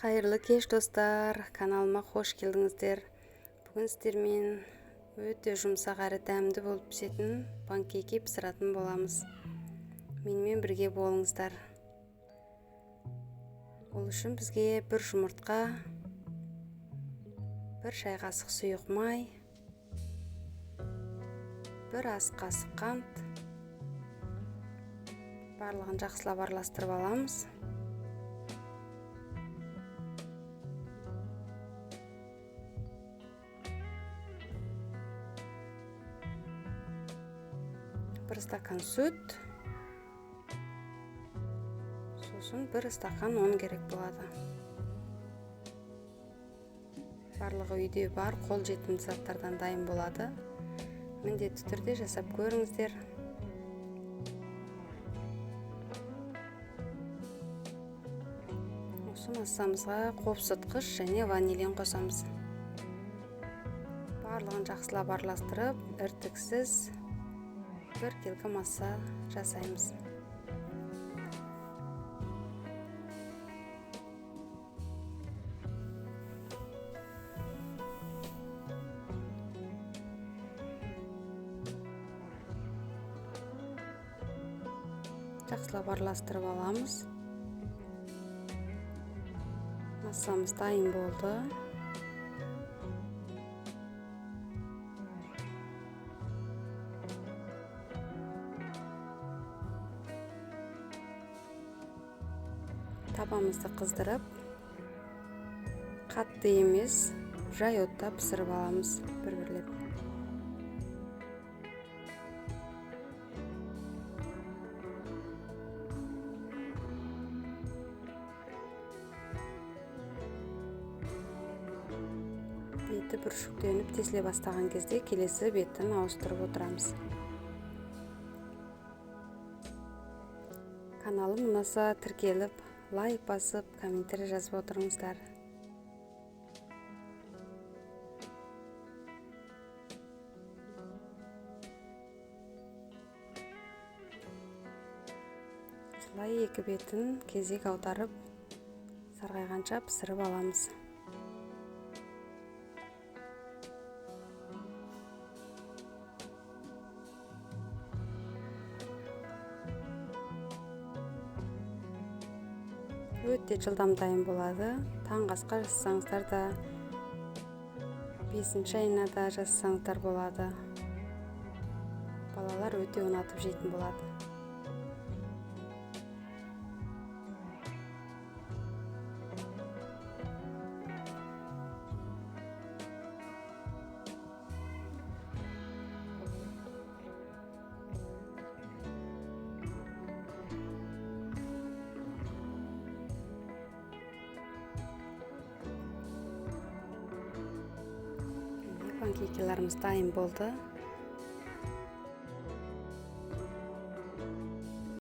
Қайырлы кеш, достар! Каналыма қош келдіңіздер. Бүгін сіздермен өте жұмсақ әрі дәмді болып пісетін панкейки пісіретін боламыз. Менімен бірге болыңыздар. Ол үшін бізге бір жұмыртқа, бір шай қасық сұйық май, бір ас қасық қант, барлығын жақсылап араластырып аламыз. Бір стакан сүт, сосын бір стакан ұн керек болады. Барлығы үйде бар қолжетімді заттардан дайын болады. Міндетті түрде жасап көріңіздер. Осы массамызға қопсытқыш және ванилин қосамыз. Барлығын жақсылап араластырып, іртіксіз бір келкі масса жасаймыз. Жақсылап араластырып аламыз. Массамыз дайын болды. Табамызды қыздырып, қатты емес, жай отта пісіріп аламыз бір-бірлеп. Беті бүршіктеніп тесіле бастаған кезде келесі бетін ауыстырып отырамыз. Каналым ұнаса тіркеліп, лайк басып, комментарий жазып отырыңыздар. Осылай екі бетін кезек аударып, сарғайғанша пісіріп аламыз. Өте жылдам дайын болады. Таңғы асқа жасасаңыздар да, бесінші айына да жасасаңыздар болады. Балалар өте ұнатып жейтін болады. Панкейкиларымыз дайын болды.